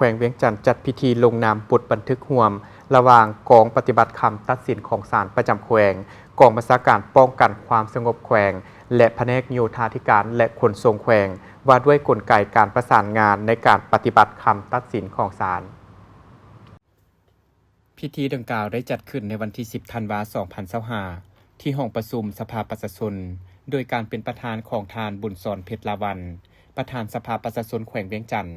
ແຂວງວຽງຈັນຈັດພິທີລົງນາມບົດບັນທຶກຮ່ວມ ລະຫວ່າງກອງປະຕິບັດຄຳຕັດສິນຂອງສານປະຈຳແຂວງ, ກອງບັນຊາການປ້ອງກັນຄວາມສະຫງົບແຂວງ ແລະ ພະແນກໂຍທາທິການ ແລະ ຂົນສົ່ງແຂວງ ວ່າດ້ວຍກົນໄກການປະສານງານໃນການປະຕິບັດຄຳຕັດສິນຂອງສານ. ພິທີດັ່ງກ່າວໄດ້ຈັດຂຶ້ນໃນວັນທີສິບ ທັນວາ ສອງພັນຊາວຫ້າ ທີ່ຫ້ອງປະຊຸມສະພາປະຊາຊົນ ໂດຍການເປັນປະທານຂອງທ່ານ ບຸນສອນ ເພັດລາວັນ ປະທານສະພາປະຊາຊົນແຂວງວຽງຈັນ,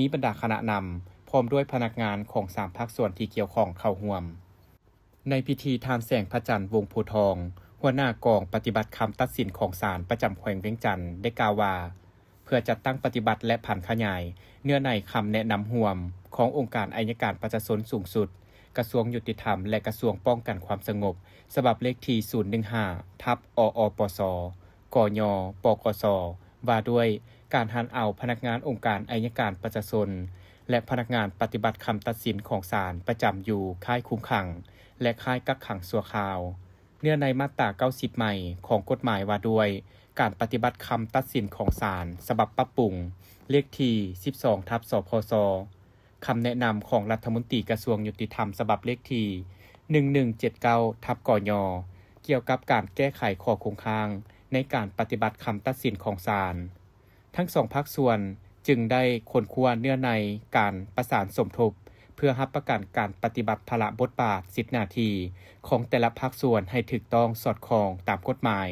ມີບັນດາຄະນະນຳ ພ້ອມດ້ວຍພະນັກງານຂອງສາມພາກສ່ວນທີ່ກ່ຽວຂ້ອງເຂົ້າຮ່ວມ. ໃນພິທີ ທ່ານ ແສງພະຈັນ ວົງໂພທອງ ຫົວໜ້າກອງປະຕິບັດຄຳຕັດສິນຂອງສານປະຈຳແຂວງວຽງຈັນ ໄດ້ກ່າວວ່າ ເພື່ອຈັດຕັ້ງປະຕິບັດ ແລະ ຜັນຂະຫຍາຍເນື້ອໃນຄຳແນະນຳຮ່ວມຂອງອົງການໄອຍະການປະຊາຊົນສູງສຸດ, ກະຊວງຍຸຕິທຳ ແລະ ກະຊວງປ້ອງກັນຄວາມສະຫງົບ ສະບັບເລກທີ ສູນໜຶ່ງຫ້າ ທັບ ອອປສ ກຍ ປກສ ວ່າດ້ວຍການຫັນເອົາພະນັກງານອົງການໄອຍະການປະຊາຊົນ ແລະ ພະນັກງານປະຕິບັດຄຳຕັດສິນຂອງສານປະຈຳຢູ່ຄ້າຍຄຸມຂັງ ແລະ ຄ້າຍກັກຂັງຊົ່ວຄາວ ເນື່ອງໃນມາດຕາເກົ້າສິບໃໝ່ຂອງກົດໝາຍວ່າດ້ວຍການປະຕິບັດຄຳຕັດສິນຂອງສານ ສະບັບປັບປຸງ ເລກທີ ສິບສອງ ທັບ ສພສ ຄຳແນະນຳຂອງລັດຖະມົນຕີກະຊວງຍຸຕິທຳ ສະບັບເລກທີ ໜຶ່ງໜຶ່ງເຈັດເກົ້າ ທັບ ກຍ ກ່ຽວກັບການແກ້ໄຂຂໍ້ຄົງຄ້າງໃນການປະຕິບັດຄຳຕັດສິນຂອງສານ. ທັງສອງພາກສ່ວນຈຶ່ງໄດ້ຄົ້ນຄວ້າເນື້ອໃນການປະສານສົມທົບ ເພື່ອຮັບປະກັນການປະຕິບັດພາລະບົດບາດສິດໜ້າທີ່ຂອງແຕ່ລະພາກສ່ວນໃຫ້ຖືກຕ້ອງສອດຄ່ອງຕາມກົດໝາຍ,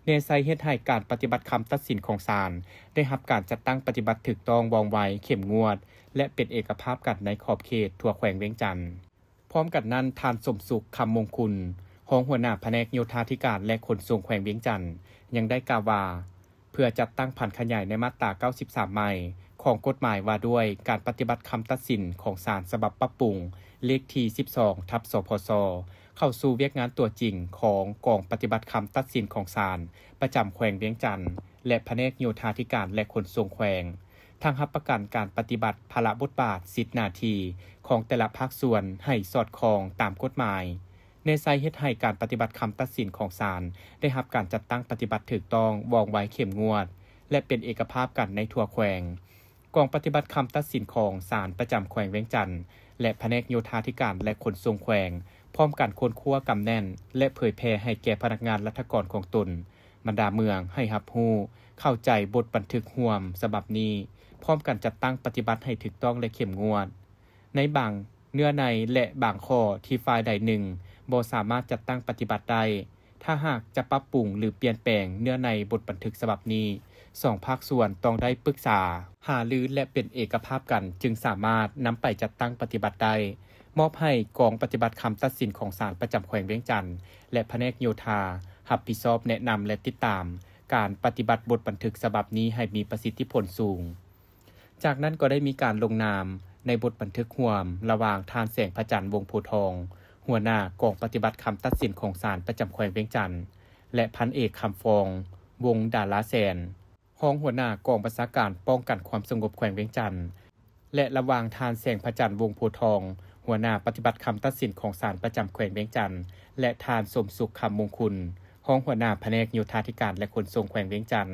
ແນໃສ່ເຮັດໃຫ້ການປະຕິບັດຄຳຕັດສິນຂອງສານໄດ້ຮັບການຈັດຕັ້ງປະຕິບັດຖືກຕ້ອງ, ວ່ອງໄວ, ເຂັ້ມງວດ ແລະ ເປັນເອກະພາບກັນໃນຂອບເຂດທົ່ວແຂວງວຽງຈັນ. ພ້ອມກັນນັ້ນ, ທ່ານ ສົມສຸກ ຄຳມົງຄຸນ ຮອງຫົວໜ້າພະແນກໂຍທາທິການ ແລະ ຂົນສົ່ງແຂວງວຽງຈັນ ຍັງໄດ້ກ່າວວ່າ ເພື່ອຈັດຕັ້ງຜັນຂະຫຍາຍໃນມາດຕາເກົ້າສິບສາມໃໝ່ຂອງກົດໝາຍວ່າດ້ວຍການປະຕິບັດຄຳຕັດສິນຂອງສານສະບັບປັບປຸງ ເລກທີ ສິບສອງ ທັບ ສພສ ເຂົ້າສູ່ວຽກງານຕົວຈິງຂອງກອງປະຕິບັດຄຳຕັດສິນຂອງສານປະຈຳແຂວງວຽງຈັນ ແລະ ພະແນກໂຍທາທິການ ແລະ ຂົນສົ່ງແຂວງ ທັງຮັບປະກັນການປະຕິບັດພາລະບົດບາດສິດໜ້າທີ່ຂອງແຕ່ລະພາກສ່ວນໃຫ້ສອດຄ່ອງຕາມກົດໝາຍ, ແນໃສ່ເຮັດໃຫ້ການປະຕິບັດຄຳຕັດສິນຂອງສານໄດ້ຮັບການຈັດຕັ້ງປະຕິບັດຖືກຕ້ອງ, ວ່ອງໄວ, ເຂັ້ມງວດ ແລະ ເປັນເອກະພາບກັນໃນທົ່ວແຂວງ. ກອງປະຕິບັດຄຳຕັດສິນຂອງສານປະຈຳແຂວງວຽງຈັນ ແລະ ພະແນກໂຍທາທິການ ແລະ ຂົນສົ່ງແຂວງ ພ້ອມກັນຄົ້ນຄວ້າກຳແໜ້ນ ແລະ ເຜີຍແຜ່ໃຫ້ແກ່ພະນັກງານລັດຖະກອນຂອງຕົນ ບັນດາເມືອງໃຫ້ຮັບຮູ້ເຂົ້າໃຈບົດບັນທຶກຮ່ວມສະບັບນີ້, ພ້ອມກັນຈັດຕັ້ງປະຕິບັດໃຫ້ຖືກຕ້ອງ ແລະ ເຂັ້ມງວດ. ໃນບາງເນື້ອໃນ ແລະ ບາງຂໍ້ທີ່ຝ່າຍໃດໜຶ່ງບໍ່ສາມາດຈັດຕັ້ງປະຕິບັດໄດ້, ຖ້າຫາກຈະປັບປຸງ ຫຼື ປ່ຽນແປງເນື້ອໃນບົດບັນທຶກສະບັບນີ້, ສອງພາກສ່ວນຕ້ອງໄດ້ປຶກສາຫາລື ແລະ ເປັນເອກະພາບກັນ ຈຶ່ງສາມາດນຳໄປຈັດຕັ້ງປະຕິບັດໄດ້. ມອບໃຫ້ກອງປະຕິບັດຄຳຕັດສິນຂອງສານປະຈຳແຂວງວຽງຈັນ ແລະ ພະແນກໂຍທາ ຮັບຜິດຊອບແນະນຳ ແລະ ຕິດຕາມການປະຕິບັດບົດບັນທຶກສະບັບນີ້ໃຫ້ມີປະສິດທິຜົນສູງ. ຈາກນັ້ນກໍໄດ້ມີການລົງນາມໃນບົດບັນທຶກຮ່ວມລະຫວ່າງທ່ານ ແສງພະຈັນ ວົງໂພທອງ ຫົວໜ້າກອງປະຕິບັດຄຳຕັດສິນຂອງສານປະຈຳແຂວງວຽງຈັນ ແລະ ພັນເອກ ຄຳຟອງ ວົງດາລາແສນ ຮອງຫົວໜ້າກອງບັນຊາການປ້ອງກັນຄວາມສະຫງົບແຂວງວຽງຈັນ ແລະ ລະຫວ່າງທ່ານ ແສງພະຈັນ ວົງໂພທອງ ຫົວໜ້າປະຕິບັດຄຳຕັດສິນຂອງສານປະຈຳແຂວງວຽງຈັນ ແລະ ທ່ານ ສົມສຸກ ຄຳມົງຄຸນ ຮອງຫົວໜ້າພະແນກໂຍທາທິການ ແລະ ຂົນສົ່ງແຂວງວຽງຈັນ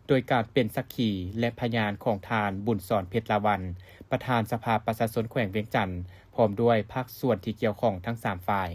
ໂດຍການເປັນສັກຂີ ແລະ ພະຍານຂອງທ່ານ ບຸນສອນ ເພັດລາວັນ ປະທານສະພາປະຊາຊົນແຂວງວຽງຈັນ ພ້ອມດ້ວຍພາກສ່ວນທີ່ກ່ຽວຂ້ອງທັງສາມຝ່າຍ.